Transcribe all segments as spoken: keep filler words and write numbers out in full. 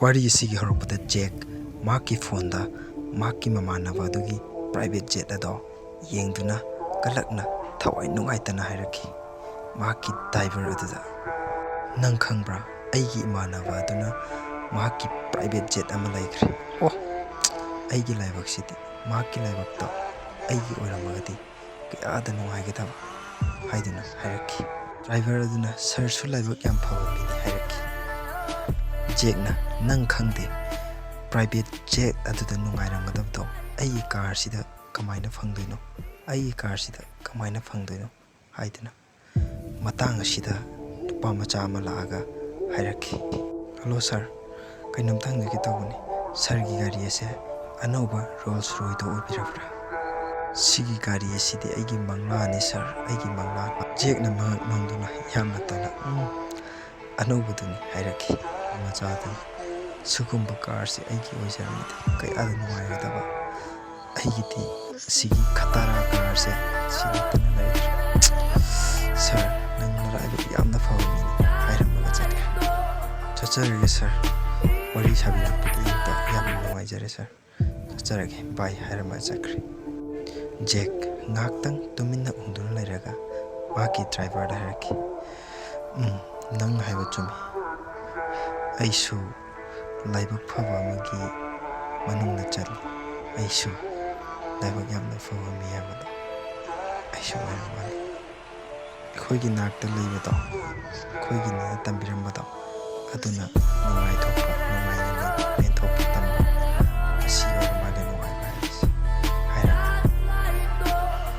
ꯋꯥꯔꯤ ꯑꯁꯤꯒꯤ ꯍꯧꯔꯛꯄꯗ ꯖꯦꯛ ꯃꯍꯥꯛꯀꯤ ꯐꯣꯟꯗ ꯃꯍꯥꯛꯀꯤ ꯃꯃꯥꯟꯅꯕ ꯑꯗꯨꯒꯤ private jet ꯑꯗꯣ ꯌꯦꯡꯗꯨꯅ ꯀꯂꯛꯅ ꯊꯋꯥꯏ ꯅꯨꯡꯉꯥꯏꯇꯅ ꯍꯥꯏꯔꯛꯈꯤ꯫ ꯃꯍꯥꯛꯀꯤ driver ꯑꯗꯨꯗ, "ꯅꯪ ꯈꯪꯕ꯭ꯔꯥ, ꯑꯩꯒꯤ ꯏꯃꯥꯟꯅꯕ ꯑꯗꯨꯅ ꯃꯍꯥꯛꯀꯤ private jet ꯑꯃ ꯂꯩꯈ꯭ꯔꯦ꯫ ꯑꯣ, ꯑꯩꯒꯤ ꯂꯥꯏꯕꯛꯁꯤꯗꯤ, ꯃꯍꯥꯛꯀꯤ ꯂꯥꯏꯕꯛꯇꯣ ꯑꯩꯒꯤ ꯑꯣꯏꯔꯝꯃꯒꯗꯤ ꯀꯌꯥꯗ ꯅꯨꯡꯉꯥꯏꯒꯗꯕ" ꯍꯥꯏꯗꯨꯅ ꯍꯥꯏꯔꯛꯈꯤ꯫ Driver ꯑꯗꯨꯅ, "ꯁꯥꯔꯁꯨ ꯂꯥꯏꯕꯛ ꯌꯥꯝ ꯐꯕ ꯃꯤꯅꯤ" ꯍꯥꯏꯔꯛꯈꯤ꯫ ꯖꯦꯛꯅ, "ꯅꯪ ꯈꯪꯗꯦ, private jet ꯑꯗꯨꯗ ꯅꯨꯡꯉꯥꯏꯔꯝꯒꯗꯕꯗꯣ ꯑꯩꯒꯤ car ꯁꯤꯗ ꯀꯃꯥꯏꯅ ꯐꯪꯗꯣꯏꯅꯣ? ꯑꯩꯒꯤ car ꯁꯤꯗ ꯀꯃꯥꯏꯅ ꯐꯪꯗꯣꯏꯅꯣ?" ꯍꯥꯏꯗꯨꯅ ꯃꯇꯥꯡ ꯑꯁꯤꯗ ꯅꯨꯄꯥ ꯃꯆꯥ ꯑꯃ ꯂꯥꯛꯑꯒ ꯍꯥꯏꯔꯛꯈꯤ, "Hello sir, ꯀꯩꯅꯣꯝꯇ ꯍꯪꯖꯒꯦ ꯇꯧꯕꯅꯤ꯫ Sir ꯒꯤ ꯒꯥꯔꯤ ꯑꯁꯦ ꯑꯅꯧꯕ Rolls Royce ꯇꯣ ꯑꯣꯏꯕꯤꯔꯕ꯭ꯔꯥ?" "ꯁꯤꯒꯤ ꯒꯥꯔꯤ ꯑꯁꯤꯗꯤ ꯑꯩꯒꯤ ꯃꯪꯂꯥꯅꯤ sir, ꯑꯩꯒꯤ ꯃꯪꯂꯥ"꯫ ꯖꯦꯛꯅ ꯃꯉꯛ ꯅꯣꯡꯗꯨꯅ ꯌꯥꯝꯅ ꯇꯜꯂ, "ꯎꯝ, ꯑꯅꯧꯕꯗꯨꯅꯤ" ꯍꯥꯏꯔꯛꯈꯤ꯫ ꯃꯆꯥꯗꯨꯅ, "ꯁꯤꯒꯨꯝꯕ car ꯁꯦ ꯑꯩꯒꯤ ꯑꯣꯏꯖꯔꯝꯃꯗꯤ ꯀꯌꯥꯗ ꯅꯨꯡꯉꯥꯏꯒꯗꯕ꯫ ꯑꯩꯒꯤꯗꯤ ꯁꯤꯒꯤ ꯈꯇꯥꯔꯥ car ꯁꯦ ꯁꯤ ꯅꯠꯇꯅ ꯂꯩꯇ꯭ꯔꯦ꯫ Sir, ꯅꯪ ꯅꯔꯥꯏꯕꯛ ꯌꯥꯝꯅ ꯐꯕ ꯃꯤꯅꯤ" ꯍꯥꯏꯔꯝꯃꯒ ꯆꯠꯈ꯭ꯔꯦ꯫ "ꯆꯠꯆꯔꯒꯦ sir, ꯋꯥꯔꯤ ꯁꯥꯕꯤꯔꯛꯄꯒꯤꯗꯃꯛꯇ ꯌꯥꯝꯅ ꯅꯨꯡꯉꯥꯏꯖꯔꯦ sir꯫ ꯆꯠꯆꯔꯒꯦ, bye" ꯍꯥꯏꯔꯝꯃꯒ ꯆꯠꯈ꯭ꯔꯦ꯫ ꯖꯦꯛ ꯉꯥꯏꯍꯥꯛꯇꯪ ꯇꯨꯃꯤꯟꯅ ꯎꯪꯗꯨꯅ ꯂꯩꯔꯒ ꯃꯍꯥꯛꯀꯤ driver ꯗ ꯍꯥꯏꯔꯛꯈꯤ, "ꯎꯝ, ꯅꯪ ꯍꯥꯏꯕ ꯆꯨꯝꯃꯤ꯫ ꯑꯩꯁꯨ ꯂꯥꯏꯕꯛ ꯐꯕ ꯑꯃꯒꯤ ꯃꯅꯨꯡꯗ ꯆꯜꯂꯤ꯫ ꯑꯩꯁꯨ ꯂꯥꯏꯕꯛ ꯌꯥꯝꯅ ꯐꯕ ꯃꯤ ꯑꯃꯗ ꯑꯩꯁꯨ ꯑꯣꯏꯔꯝꯕꯅꯤ꯫ ꯑꯩꯈꯣꯏꯒꯤ ꯅꯥꯛꯇ ꯂꯩꯕꯗꯣ, ꯑꯩꯈꯣꯏꯒꯤ ꯅꯦꯅ ꯇꯝꯕꯤꯔꯝꯕꯗꯣ, ꯑꯗꯨꯅ ꯅꯨꯡꯉꯥꯏꯊꯣꯛꯄ, ꯅꯨꯡꯉꯥꯏꯅ ꯂꯩꯕ, ꯄꯦꯟꯊꯣꯛꯄ ꯇꯝꯕ, ꯑꯁꯤ ꯑꯣꯏꯔ ꯃꯥꯜꯂꯦ ꯅꯨꯡꯉꯥꯏꯕ ꯍꯥꯏꯕꯁꯦ" ꯍꯥꯏꯔꯛꯈꯤ꯫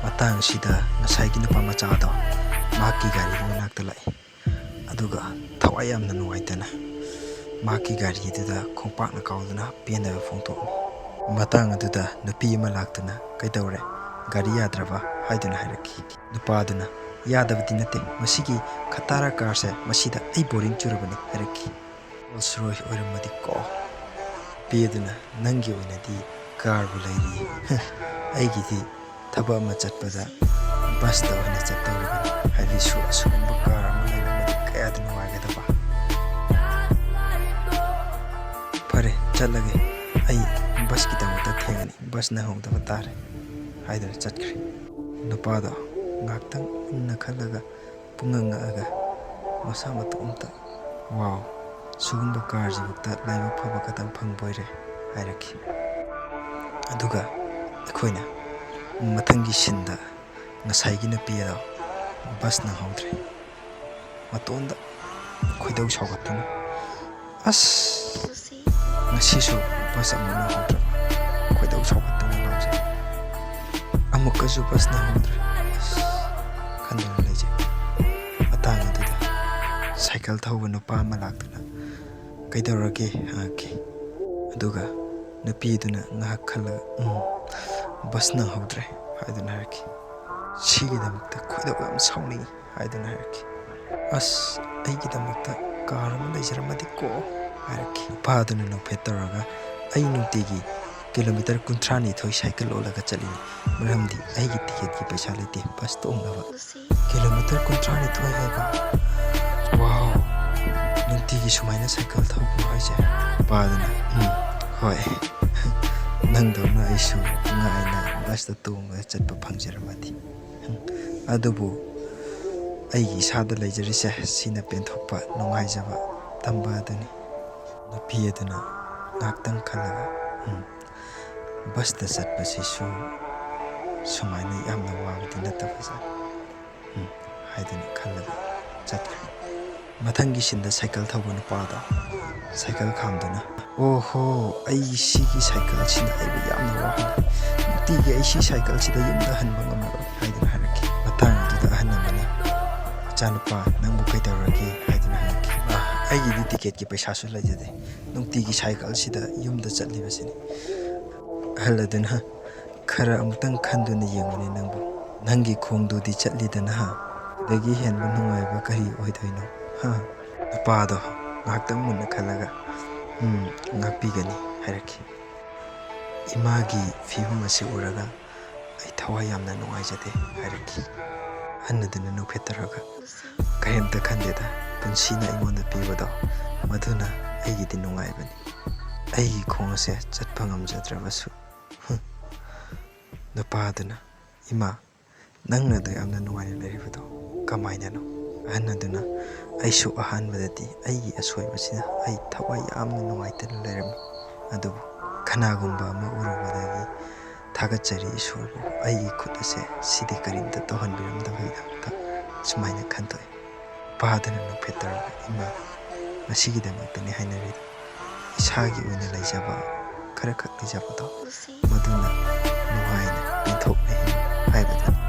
ꯃꯇꯥꯡ ꯑꯁꯤꯗ ꯉꯁꯥꯏꯒꯤ ꯅꯨꯄꯥ ꯃꯆꯥꯗꯣ ꯃꯍꯥꯛꯀꯤ ꯒꯥꯔꯤꯒꯤ ꯃꯅꯥꯛꯇ ꯂꯥꯛꯏ꯫ ꯑꯗꯨꯒ ꯊꯋꯥꯏ ꯌꯥꯝꯅ ꯅꯨꯡꯉꯥꯏꯇꯅ ꯃꯍꯥꯛꯀꯤ ꯒꯥꯔꯤꯗꯨꯗ ꯈꯣꯡꯄꯥꯛꯅ ꯀꯥꯎꯗꯨꯅ ꯄꯦꯟꯗꯕ ꯐꯣꯡꯗꯣꯛꯂꯤ꯫ ꯃꯇꯥꯡ ꯑꯗꯨꯗ ꯅꯨꯄꯤ ꯑꯃ ꯂꯥꯛꯇꯨꯅ, "ꯀꯩꯗꯧꯔꯦ? ꯒꯥꯔꯤ ꯌꯥꯗ꯭ꯔꯕ?" ꯍꯥꯏꯗꯨꯅ ꯍꯥꯏꯔꯛꯈꯤ꯫ ꯅꯨꯄꯥꯗꯨꯅ, "ꯌꯥꯗꯕꯗꯤ ꯅꯠꯇꯦ, ꯃꯁꯤꯒꯤ ꯈꯇꯥꯔꯥ car ꯁꯦ, ꯃꯁꯤꯗ ꯑꯩ boring ꯆꯨꯔꯕꯅꯤ" ꯍꯥꯏꯔꯛꯈꯤ꯫ "Rolls Royce ꯑꯣꯏꯔꯝꯃꯗꯤꯀꯣ?" ꯅꯨꯄꯤ ꯑꯗꯨꯅ, "ꯅꯪꯒꯤ ꯑꯣꯏꯅꯗꯤ car ꯕꯨ ꯂꯩꯔꯤ, ꯑꯩꯒꯤꯗꯤ ꯊꯕꯛ ꯑꯃ ꯆꯠꯄꯗ bus ꯇ ꯑꯣꯏꯅ ꯆꯠꯇꯧꯔꯤꯕꯅꯤ꯫ ꯍꯥꯏꯗꯤ ꯁꯨ-, ꯑꯁꯤꯒꯨꯝꯕ car ꯑꯃ ꯂꯩꯔꯝꯃꯗꯤ ꯀꯌꯥꯗ ꯅꯨꯡꯉꯥꯏꯒꯗꯕ?" "ꯆꯠꯂꯒꯦ, ꯑꯩ ꯕꯁꯀꯤꯗꯃꯛꯇ ꯊꯦꯡꯉꯅꯤ, ꯕꯁ ꯅꯪꯍꯧꯗꯕ ꯇꯥꯔꯦ" ꯍꯥꯏꯗꯨꯅ ꯆꯠꯈ꯭ꯔꯦ꯫ ꯅꯨꯄꯥꯗꯣ ꯉꯥꯏꯍꯥꯛꯇꯪ ꯃꯨꯟꯅ ꯈꯜꯂꯒ ꯄꯨꯡꯉꯛ ꯉꯛꯑꯒ ꯃꯁꯥ ꯃꯇꯣꯝꯇ, "ꯋꯥꯎ, ꯁꯤꯒꯨꯝꯕ ꯀꯥꯔꯁꯤꯕꯨꯛꯇ ꯂꯥꯏꯕꯛ ꯐꯕ ꯈꯛꯇꯪ ꯐꯪꯕ ꯑꯣꯏꯔꯦ" ꯍꯥꯏꯔꯛꯈꯤ꯫ ꯑꯗꯨꯒ ꯑꯩꯈꯣꯏꯅ ꯃꯊꯪꯒꯤ ꯁꯤꯟꯗ ꯉꯁꯥꯏꯒꯤ ꯅꯨꯄꯤ ꯑꯗꯣ ꯕꯁ ꯅꯪꯍꯧꯗ꯭ꯔꯦ꯫ ꯃꯇꯣꯟꯗ ꯈꯣꯏꯗꯧ ꯁꯥꯎꯒꯠꯇꯨꯅ, "ꯑꯁ, ꯉꯁꯤꯁꯨ ꯕꯁ ꯑꯃꯨꯛ ꯅꯪꯍꯧꯗ꯭ꯔꯕ?" ꯈꯣꯏꯗꯧ ꯁꯥꯎꯒꯠꯇꯨꯅ ꯂꯥꯎꯖꯩ꯫ "ꯑꯃꯨꯛꯀꯁꯨ ꯕꯁ ꯅꯪꯍꯧꯗ꯭ꯔꯦ꯫ ꯑꯁ," ꯈꯟꯗꯨꯅ ꯂꯩꯖꯩ꯫ ꯃꯇꯥꯡ ꯑꯗꯨꯗ ꯁꯥꯏꯀꯜ ꯊꯧꯕ ꯅꯨꯄꯥ ꯑꯃ ꯂꯥꯛꯇꯨꯅ, "ꯀꯩꯗꯧꯔꯒꯦ?" ꯍꯪꯉꯛꯈꯤ꯫ ꯑꯗꯨꯒ ꯅꯨꯄꯤꯗꯨꯅ ꯉꯥꯏꯍꯥꯛ ꯈꯜꯂꯒ, "ꯎꯝ, ꯕꯁ ꯅꯪꯍꯧꯗ꯭ꯔꯦ" ꯍꯥꯏꯗꯨꯅ ꯍꯥꯏꯔꯛꯈꯤ꯫ "ꯁꯤꯒꯤꯗꯃꯛꯇ ꯈꯣꯏꯗꯧ ꯌꯥꯝ ꯁꯥꯎꯅꯤꯡꯉꯤ" ꯍꯥꯏꯗꯨꯅ ꯍꯥꯏꯔꯛꯈꯤ꯫ "ꯑꯁ, ꯑꯩꯒꯤꯗꯃꯛꯇ ꯀꯥꯔ ꯑꯃ ꯂꯩꯖꯔꯝꯃꯗꯤꯀꯣ" ꯍꯥꯏꯔꯛꯈꯤ꯫ ꯅꯨꯄꯥꯗꯨꯅ ꯅꯣꯛꯐꯦꯠ ꯇꯧꯔꯒ, "ꯑꯩ ꯅꯨꯡꯇꯤꯒꯤ ꯀꯤꯂꯣꯃꯤꯇꯔ ꯀꯨꯟꯊ꯭ꯔꯥ ꯅꯤꯊꯣꯏ ꯁꯥꯏꯀꯜ ꯑꯣꯠꯂꯒ ꯆꯠꯂꯤꯅꯤ, ꯃꯔꯝꯗꯤ ꯑꯩꯒꯤ ꯇꯤꯀꯦꯠꯀꯤ ꯄꯩꯁꯥ ꯂꯩꯇꯦ ꯕꯁ ꯇꯣꯡꯅꯕ"꯫ "ꯀꯤꯂꯣꯃꯤꯇꯔ ꯀꯨꯟꯊ꯭ꯔꯥ ꯅꯤꯊꯣꯏ ꯍꯥꯏꯕ? ꯋꯥꯎ, ꯅꯨꯡꯇꯤꯒꯤ ꯁꯨꯃꯥꯏꯅ ꯁꯥꯏꯀꯜ ꯊꯧꯕ꯭ꯔꯣ ꯍꯥꯏꯁꯦ?" ꯅꯨꯄꯥꯗꯨꯅ, "ꯎꯝ, ꯍꯣꯏ꯫ ꯅꯪꯗꯧꯅ ꯑꯩꯁꯨ ꯉꯥꯏꯅ ꯕꯁꯇ ꯇꯣꯡꯉꯒ ꯆꯠꯄ ꯐꯪꯖꯔꯝꯃꯗꯤ꯫ ꯑꯗꯨꯕꯨ ꯑꯩꯒꯤ ꯏꯁꯥꯗ ꯂꯩꯖꯔꯤꯁꯦ ꯁꯤꯅ ꯄꯦꯟꯊꯣꯛꯄ, ꯅꯨꯡꯉꯥꯏꯖꯕ ꯇꯝꯕ ꯑꯗꯨꯅꯤ"꯫ ꯅꯨꯄꯤ ꯑꯗꯨꯅ ꯉꯥꯏꯍꯥꯛꯇꯪ ꯈꯜꯂꯒ, "ꯎꯝ, ꯕꯁꯇ ꯆꯠꯄꯁꯤꯁꯨ ꯁꯨꯃꯥꯏꯅ ꯌꯥꯝꯅ ꯋꯥꯕꯗꯤ ꯅꯠꯇꯕꯖꯥꯠꯅꯤ", ꯎꯝ, ꯍꯥꯏꯗꯨꯅ ꯈꯜꯂꯒ ꯆꯠꯈ꯭ꯔꯦ꯫ ꯃꯊꯪꯒꯤ ꯁꯤꯟꯗ ꯁꯥꯏꯀꯜ ꯊꯧꯕ ꯅꯨꯄꯥꯗꯣ ꯁꯥꯏꯀꯜ ꯈꯥꯝꯗꯨꯅ, "ꯑꯣꯍꯣ, ꯑꯩ ꯁꯤꯒꯤ ꯁꯥꯏꯀꯜꯁꯤꯅ ꯑꯩꯕꯨ ꯌꯥꯝꯅ ꯋꯥꯍꯜꯂꯤ꯫ ꯅꯨꯡꯇꯤꯒꯤ ꯑꯩ ꯁꯤ ꯁꯥꯏꯀꯜꯁꯤꯗ ꯌꯨꯝꯗ ꯍꯟꯕ ꯉꯝꯃꯔꯣꯏ" ꯍꯥꯏꯗꯨꯅ ꯍꯥꯏꯔꯛꯈꯤ꯫ ꯃꯇꯥꯡ ꯑꯗꯨꯗ ꯑꯍꯜ ꯑꯃꯅ, "ꯏꯆꯥꯅꯨꯄꯥ, ꯅꯪꯕꯨ ꯀꯩꯗꯧꯔꯒꯦ?" ꯍꯥꯏꯗꯨꯅ ꯍꯪꯉꯛꯈꯤ꯫ "ꯑ, ꯑꯩꯒꯤꯗꯤ ꯇꯤꯀꯦꯠꯀꯤ ꯄꯩꯁꯥꯁꯨ ꯂꯩꯖꯗꯦ꯫ ꯅꯨꯡꯇꯤꯒꯤ ꯁꯥꯏꯀꯜꯁꯤꯗ ꯌꯨꯝꯗ ꯆꯠꯂꯤꯕꯁꯤꯅꯤ"꯫ ꯑꯍꯜ ꯑꯗꯨꯅ, "ꯈꯔ ꯑꯃꯨꯛꯇꯪ ꯈꯟꯗꯨꯅ ꯌꯦꯡꯉꯨꯅꯦ ꯅꯪꯕꯨ꯫ ꯅꯪꯒꯤ ꯈꯣꯡꯗꯨꯗꯤ ꯆꯠꯂꯤꯗꯅ, ꯁꯤꯗꯒꯤ ꯍꯦꯟꯕ ꯅꯨꯡꯉꯥꯏꯕ ꯀꯔꯤ ꯑꯣꯏꯗꯣꯏꯅꯣ? ꯍꯥ?" ꯅꯨꯄꯥꯗꯣ ꯉꯥꯏꯍꯥꯛꯇꯪ ꯃꯨꯟꯅ ꯈꯜꯂꯒ, "ꯎꯝ, ꯉꯥꯛꯄꯤꯒꯅꯤ" ꯍꯥꯏꯔꯛꯈꯤ꯫ "ꯏꯃꯥꯒꯤ ꯐꯤꯕꯝ ꯑꯁꯤ ꯎꯔꯒ ꯑꯩ ꯊꯋꯥꯏ ꯌꯥꯝꯅ ꯅꯨꯡꯉꯥꯏꯖꯗꯦ" ꯍꯥꯏꯔꯛꯈꯤ꯫ ꯑꯍꯟ ꯑꯗꯨꯅ ꯅꯣꯛꯐꯦꯠ ꯇꯧꯔꯒ, "ꯀꯔꯤꯝꯇ ꯈꯟꯗꯦꯗ, ꯄꯨꯟꯁꯤꯅ ꯑꯩꯉꯣꯟꯗ ꯄꯤꯕꯗꯣ ꯃꯗꯨꯅ ꯑꯩꯒꯤꯗꯤ ꯅꯨꯡꯉꯥꯏꯕꯅꯤ꯫ ꯑꯩꯒꯤ ꯈꯣꯡ ꯑꯁꯦ ꯆꯠꯄ ꯉꯝꯖꯗ꯭ꯔꯕꯁꯨ꯫ ꯅꯨꯄꯥꯗꯨꯅ, "ꯏꯃꯥ, ꯅꯪꯅ ꯑꯗꯨ ꯌꯥꯝꯅ ꯅꯨꯡꯉꯥꯏꯅ ꯂꯩꯔꯤꯕꯗꯣ ꯀꯃꯥꯏꯅꯅꯣ?" ꯑꯍꯟ ꯑꯗꯨꯅ, "ꯑꯩꯁꯨ ꯑꯍꯥꯟꯕꯗꯗꯤ ꯑꯩꯒꯤ ꯑꯁꯣꯏꯕꯁꯤꯅ ꯑꯩ ꯊꯋꯥꯏ ꯌꯥꯝꯅ ꯅꯨꯡꯉꯥꯏꯇꯅ ꯂꯩꯔꯝꯃꯤ, ꯑꯗꯨꯕꯨ ꯀꯅꯥꯒꯨꯝꯕ ꯑꯃ ꯎꯔꯨꯕꯗꯒꯤ ꯊꯥꯒꯠꯆꯔꯤ ꯏꯁꯣꯔꯕꯨ, ꯑꯩꯒꯤ ꯈꯨꯠ ꯑꯁꯦ ꯁꯤꯗꯤ ꯀꯔꯤꯝꯇ ꯇꯧꯍꯟꯕꯤꯔꯝꯗꯕꯒꯤꯗꯃꯛꯇ" ꯁꯨꯃꯥꯏꯅ ꯈꯟꯗꯣꯛꯏ꯫ ꯅꯨꯄꯥꯗꯨꯅ ꯅꯣꯛꯐꯦꯠ ꯇꯧꯔꯒ, "ꯏꯃꯥ, ꯃꯁꯤꯒꯤꯗꯃꯛꯇꯅꯤ ꯍꯥꯏꯅꯔꯤꯗꯣ, ꯏꯁꯥꯒꯤ ꯑꯣꯏꯅ ꯂꯩꯖꯕ ꯈꯔꯈꯛ ꯂꯩꯖꯕꯗꯣ, ꯃꯗꯨꯅ ꯅꯨꯡꯉꯥꯏꯅ ꯄꯦꯟꯊꯣꯛꯅ ꯍꯤꯡꯉꯨ ꯍꯥꯏꯕꯗꯨꯅꯤ꯫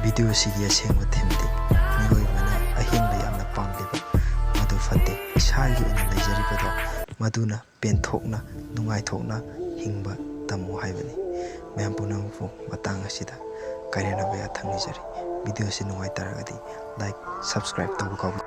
ꯚꯤꯗꯤꯑꯣꯁꯤꯒꯤ ꯑꯁꯦꯡꯕ ꯊꯤꯝꯗꯤ ꯃꯤꯑꯣꯏꯕꯅ ꯑꯍꯦꯟꯕ ꯌꯥꯝꯅ ꯄꯥꯝꯂꯤꯕ ꯃꯗꯨ ꯐꯠꯇꯦ, ꯏꯁꯥꯒꯤ ꯑꯣꯏꯅ ꯂꯩꯖꯔꯤꯕꯗꯣ ꯃꯗꯨꯅ ꯄꯦꯟꯊꯣꯛꯅ ꯅꯨꯡꯉꯥꯏꯊꯣꯛꯅ ꯍꯤꯡꯕ ꯇꯝꯃꯨ ꯍꯥꯏꯕꯅꯤ꯫ ꯃꯌꯥꯝ ꯄꯨꯝꯅꯃꯛꯄꯨ ꯃꯇꯥꯡ ꯑꯁꯤꯗ ꯀꯥꯏꯅꯅꯕ ꯌꯥꯊꯪ ꯅꯤꯖꯔꯤ꯫ ꯚꯤꯗꯤꯑꯣꯁꯤ ꯅꯨꯡꯉꯥꯏꯇꯥꯔꯒꯗꯤ like, subscribe ꯇꯧꯕ ꯀꯥꯎꯕꯤꯒꯅꯨ꯫